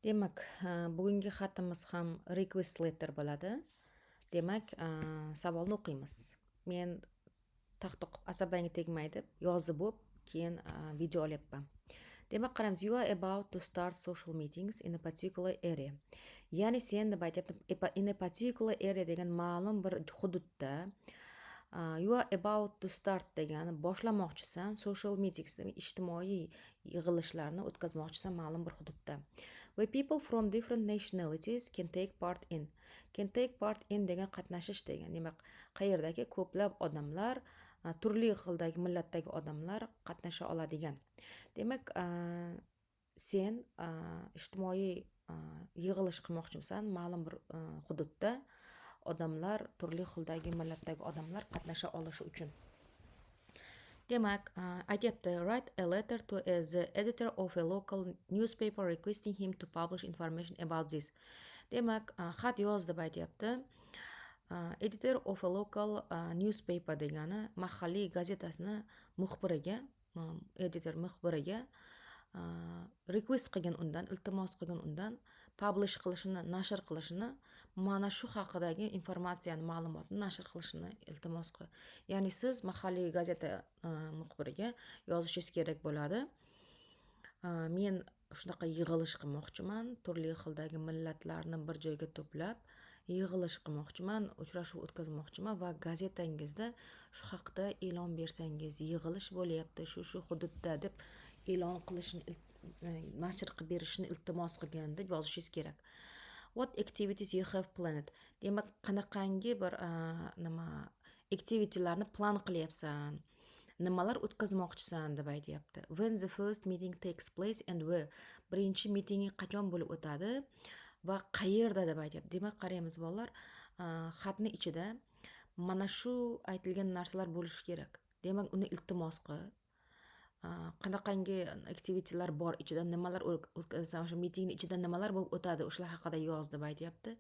Demak, bugungi xatimiz ham request letter bo'ladi. Demak, savolni o'qiymiz. Men taxta o'qib asablarga tegmay deb yozib bo'lib, keyin video olyapman. Demak, qaraymiz. You are about to start social meetings in a particular area. Ya'ni sen deb aytyapti, in a particular area degan ma'lum bir hududda. You are about to start degani boshlamoqchisan, social meetings demak ijtimoiy yig'ilishlarni o'tkazmoqchisan ma'lum bir hududda. Where people from different nationalities can take part in. Can take part in degan qatnashish degan. Demak, qayerdagi ko'plab odamlar, turli xildagi millatdagi odamlar qatnasha oladigan. Demak, sen ijtimoiy yig'ilish qilmoqchimisan ma'lum bir hududda, odamlar, turli xildagi millatdagi odamlar qatnasha olishi uchun. Demak, aytyapti: write a letter to the editor of a local newspaper requesting him to publish information about this. Demak, xat yoz deb aytyapti. Editor of a local newspaper degani mahalliy gazetasini muxbiriga, editor muxbiriga request qilgin undan, iltimos qilgin undan, publish qilishini, nashr qilishini, mana shu haqidagi informatsiyani, ma'lumotni nashr qilishini iltimos qil. Ya'ni siz mahalliy gazeta muxbiriga yozishingiz kerak bo'ladi: men shunaqa yig'ilish qilmoqchiman, turli xildagi millatlarni bir joyga to'plab yig'ilish qilmoqchiman, uchrashuv o'tkazmoqchiman va gazetangizda shu haqda e'lon bersangiz, yig'ilish bo'lyapti shu shu hududda deb e'lon qilishni, nashr qilib berishni iltimos qilgin deb yozishingiz kerak. What activities you have planned? Demak, qanaqangi bir nima activitylarni plan qilyapsan, nimalar o'tkazmoqchisan deb aytyapti. When the first meeting takes place and where? Birinchi mitinging qachon bo'lib o'tadi va qayerda deb aytyapti. Demak, qaraymiz, bolalar, xatni ichida mana shu aytilgan narsalar bo'lishi kerak. Demak, uni iltimos qil, qanaqangi activitylar bor ichida, nimalar o'tkazasan, o'sha mitingni ichida nimalar bo'lib o'tadi, o'shalar haqida yoz deb aytyapti.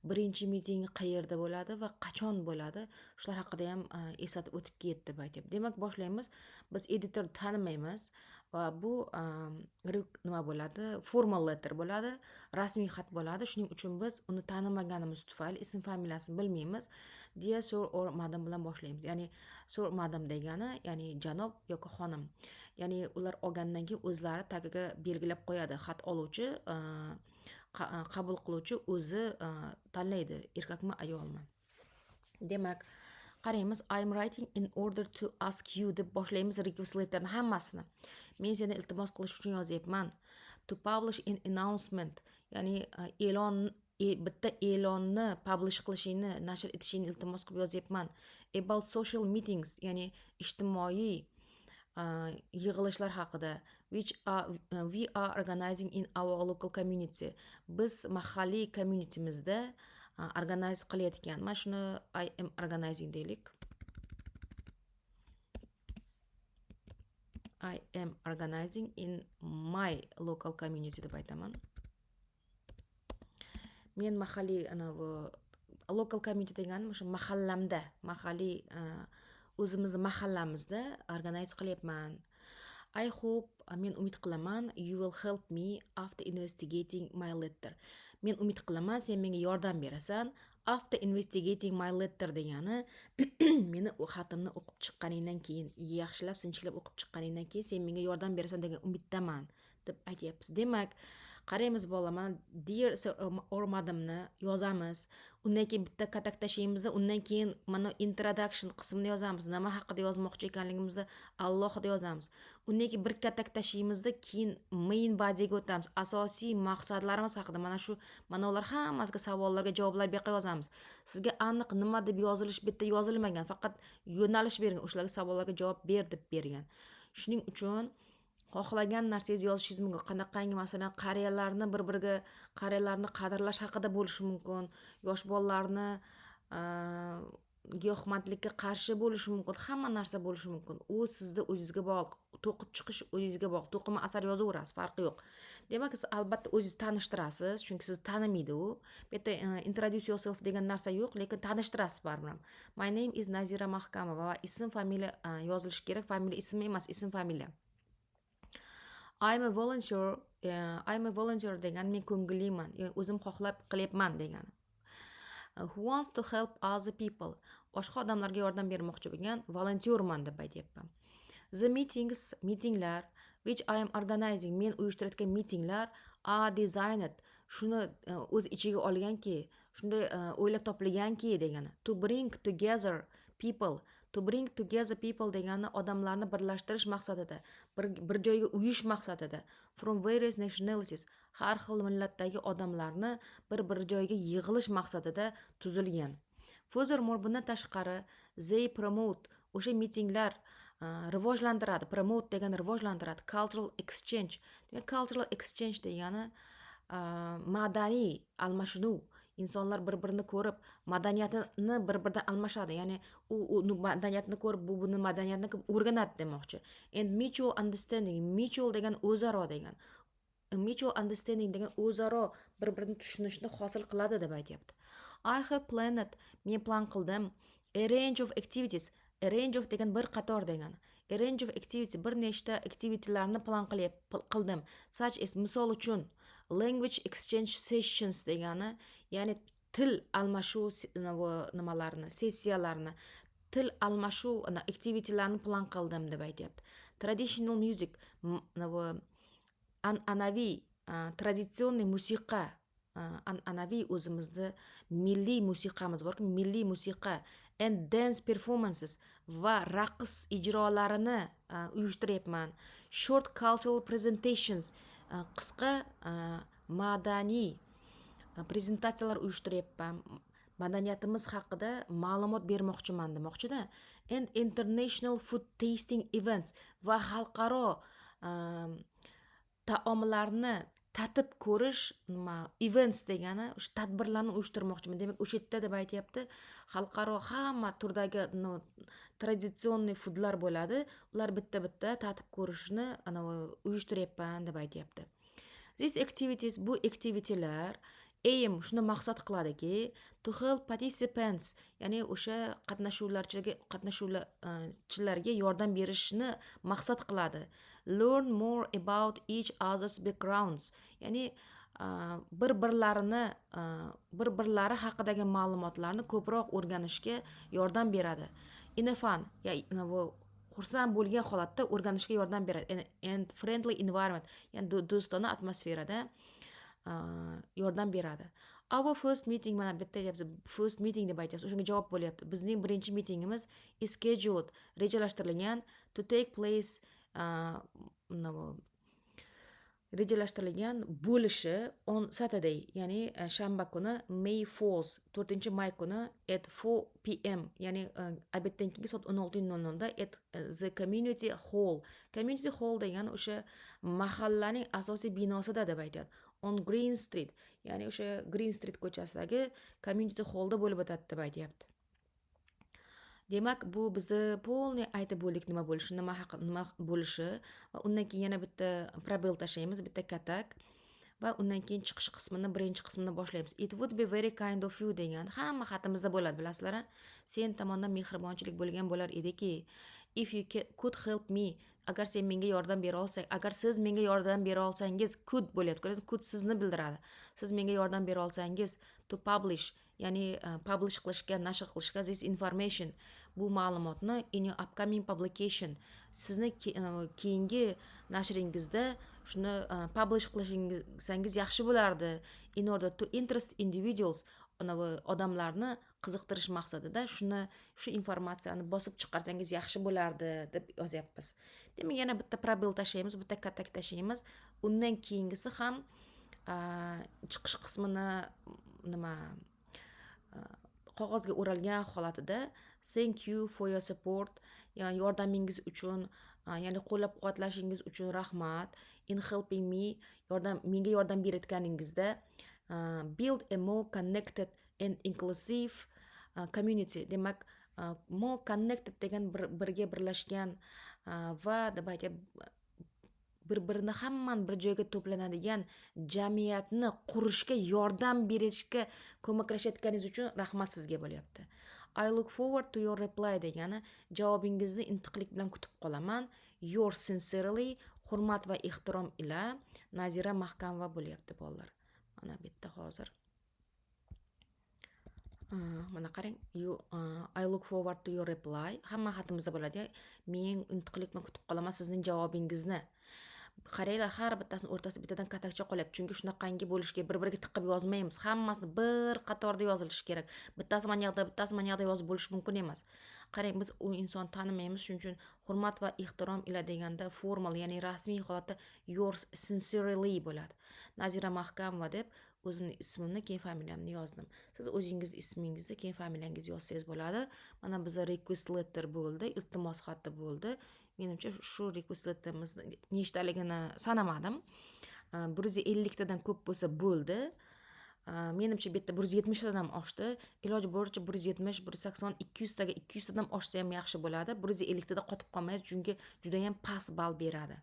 Birinchi miting qayerda bo'ladi va qachon bo'ladi, shular haqida ham eslatib o'tib ket deb aytyapti. Demak, boshlaymiz. Biz editor tanimaymiz va bu nima bo'ladi, formal letter bo'ladi, rasmiy xat bo'ladi. Shuning uchun biz uni tanimaganimiz tufayli ism familiyasini bilmaymiz. Dear sir or madam bilan boshlaymiz. Ya'ni sir, madam degani, ya'ni janob yoki xonim. Ya'ni ular olgandan keyin o'zlari tagiga belgilab qo'yadi. Xat oluvchi, qabul qiluvchi o'zi tanlaydi, erkakmi, ayolmi. Demak, qaraymiz. I am writing in order to ask you deb boshlaymiz request letterni hammasini. Men seni iltimos qilish uchun yozyapman. To publish an announcement, ya'ni e'lon, bitta e'lonni publish qilishingni, nashr etishingni iltimos qilib yozyapman. About social meetings, ya'ni ijtimoiy yig'ilishlar haqida, which are, we are organizing in our local community, biz mahalliy communityimizda organize qilayotgan. Mana shuni I am organizing deylik. I am organizing in my local community deb aytaman. Men mahalliy anavi local community deganim o'sha mahallamda, mahalliy, o'zimizni mahallamizda organize qilyapman. I hope, men umid qilaman, you will help me after investigating my letter. Men umid qilaman, sen menga yordam berasan. After investigating my letter degani meni u xatimni o'qib chiqqaningdan keyin, yaxshilab sinchiklab o'qib chiqqaningdan keyin sen menga yordam berasan degan umiddaman deb aytyapmiz. Demak, qaraymiz, bolalar, mana dear sir or madamni yozamiz, undan keyin bitta katak tashlaymiz, undan keyin mana introduction qismini yozamiz, nima haqida yozmoqchi ekanligimizni alohida yozamiz. Undan keyin bir katak tashlaymizda, keyin main bodyga o'tamiz, asosiy maqsadlarimiz haqida. Mana shu, mana ular hammasiga, savollarga javoblar bu yoqqa yozamiz. Sizga aniq nima deb yozilish bu yerda yozilmagan, faqat yo'nalish bergan, o'shalarga, savollarga javob ber deb bergan. Shuning uchun xohlagan narsangizni yozishingiz mumkin. Qanaqangi, masalan, qariyalarni bir biriga, qariyalarni qadrlash haqida bo'lishi mumkin, yosh bolalarni giyohvandlikka qarshi bo'lishi mumkin, hamma narsa bo'lishi mumkin. U sizni o'zingizga bog'liq, to'qib chiqish o'zingizga bog'liq. To'qima asar yozaverasiz, farqi yo'q. Demak, siz albatta o'zingizni tanishtirasiz, chunki sizni tanimaydi u. Bu yerda introduce yourself degan narsa yo'q, lekin tanishtirasiz baribir ham. My name is Nazira Mahkamova va ism familiya yozilishi kerak. Familiya ismi emas, ism familiya. I'm a volunteer. I'm a volunteer degani men ko'ngilliman, o'zim xohlab qilyapman degani. Who wants to help other people, boshqa odamlarga yordam bermoqchi bo'lgan volontyorman deb aytyapman. The meetings, meetinglar, which I am organizing, men uyushtirayotgan meetinglar, are designed, shuni o'z ichiga olganki, shunday o'ylab topilganki degani, to bring together people. To bring together people degani odamlarni birlashtirish maqsadida, bir joyga uyish maqsadida, from various nationalities, har xil millatdagi odamlarni bir joyga yig'ilish maqsadida tuzilgan. Furthermore, bundan tashqari, they promote, o'sha mitinglar rivojlantiradi, promote degani rivojlantiradi, cultural exchange. Demak, cultural exchange degani madaniy almashinuv. Insonlar bir birini ko'rib, madaniyatini bir biridan almashadi, ya'ni u uni madaniyatini ko'rib, bu buni madaniyatini o'rganadi demoqchi. And mutual understanding. Mutual degan o'zaro degan, mutual understanding degan o'zaro bir birini tushunishni hosil qiladi deb aytyapti. I have planned, men plan qildim, a range of activities. A range of degan bir qator degani, a range of activities, bir nechta activitylarni plan qildim, such as, misol uchun, language exchange sessions degani, ya'ni til almashuv nimalarni, sessiyalarni, til almashuv activitylarni plan qildim deb aytyapti. Traditional music, an'anaviy, традиционный musiqa, an'anaviy o'zimizni milliy musiqamiz borku, milliy musiqa, and dance performances, va raqs ijrolarini uyushtiryapman. Short cultural presentations, qisqa madaniy prezentatsiyalar uyushtiryapman, madaniyatimiz haqida ma'lumot bermoqchiman demoqchida. And international food tasting events, va xalqaro taomlarni tatib ko'rish nima, events degani o'sha tadbirlarni uyushtirmoqchiman. Demak, o'sha yerda deb aytyapti, xalqaro hamma turdagi традиционный foodlar bo'ladi, ular bitta bitta tatib ko'rishni anavi uyushtiryapman deb aytyapti. These activities, bu activitylar, aim, shuni maqsad qiladiki, to help participants, ya'ni o'sha qatnashuvlarchiga, qatnashuvchilarga yordam berishni maqsad qiladi, learn more about each other's backgrounds, ya'ni bir birlarini, bir birlari haqidagi ma'lumotlarni ko'proq o'rganishga yordam beradi. In a fun, xursand bo'lgan holatda o'rganishga yordam beradi, and friendly environment, ya'ni do'stona atmosferada yordam beradi. Our first meeting, mana bu yerda aytyapsiz, first meeting deb aytyapsiz, o'shanga javob bo'lyapti. Bizning birinchi meetingimiz is scheduled, rejalashtirilgan, to take place, rejalashtirilgan bo'lishi, on Saturday, ya'ni shanba kuni, May 4th, 4-may kuni, at 4 p.m., ya'ni обед dan keyingi soat 16:00da, at the community hall. Community hall degani o'sha mahallaning asosiy binosida deb aytadi, on Green Street, ya'ni o'sha Green Street ko'chasidagi community hallda bo'lib o'tadi deb aytyapti. Demak, bu bizni полный aytib bo'ldik nima bo'lishi, nima haqida, nima bo'lishi. Va undan keyin yana bitta пробел tashlaymiz, bitta katak, va undan keyin chiqish qismini, birinchi qismini boshlaymiz. It would be very kind of you degan hamma xatimizda bo'ladi, bilasizlar a? Sen tomondan mehribonchilik bo'lgan bo'lar ediki, if you could help me, agar sen menga yordam bera olsang, agar siz menga yordam bera olsangiz. Could bo'lyapti, ko'rasizmi? Could sizni bildiradi. Siz menga yordam bera olsangiz, to publish, ya'ni publish qilishga, nashr qilishga, this information, bu ma'lumotni, in your upcoming publication, sizni keyingi nashringizda shuni publish qilishingiz yaxshi bo'lardi, in order to interest individuals, anavi odamlarni qiziqtirish maqsadida shuni, shu informatsiyani bosib chiqarsangiz yaxshi bo'lardi deb yozyapmiz. Demak, yana bitta пробел tashlaymiz, bitta katak tashlaymiz. Undan keyingisi ham chiqish qismini nima, qog'ozga o'ralgan holatida. Thank you for your support, ya'ni yordamingiz uchun, ya'ni qo'llab quvvatlashingiz uchun rahmat, in helping me, yordam, menga yordam berayotganingizda, build a more connected and inclusive community. Demak, more connected degan bir birga birlashgan va deb aytyapti, bir birini hammani bir joyga to'planadigan jamiyatni qurishga yordam berishga ko'maklashayotganingiz uchun rahmat sizga bo'lyapti. I look forward to your reply degani javobingizni intiqlik bilan kutib qolaman. Yours sincerely, Hurmat va ehtirom ila, Nazira Mahkamova bo'lyapti, bolalar. Mana bu yerda hozir mana qarang, you I look forward to your reply. Hamma xatimizda bo'ladi. Men intiqlik bilan kutib qolaman sizning javobingizni. Qaranglar, har bittasini o'rtasida bittadan katakcha qolyapti, chunki shunaqangi bo'lishi kerak. Bir biriga tiqib yozmaymiz, hammasini bir qatorda yozilishi kerak. Bittasi mana yoqda, bittasi mana yoqda yozib bo'lishi mumkin emas. Qarang, biz u insonni tanimaymiz, shuning uchun hurmat va ehtirom ila deganda formal, ya'ni rasmiy holatda yours sincerely bo'ladi. Nazira Mahkamova deb o'zimni ismimni, keyin familiyamni yozdim. Siz o'zingizni ismingizni, keyin familiyangizni yozsangiz bo'ladi. Mana biza request letter bo'ldi, iltimos xati bo'ldi. Menimcha, shu request letterimizni nechtaligini sanamadim, 150 tadan ko'p bo'lsa bo'ldi. Menimcha, bu yerda 170 tadan ham oshdi. Iloji boricha 170, 180, 200 taga, 200 tadan oshsa ham yaxshi bo'ladi. 150 tada qotib qolmaysiz, chunki judayam past ball beradi.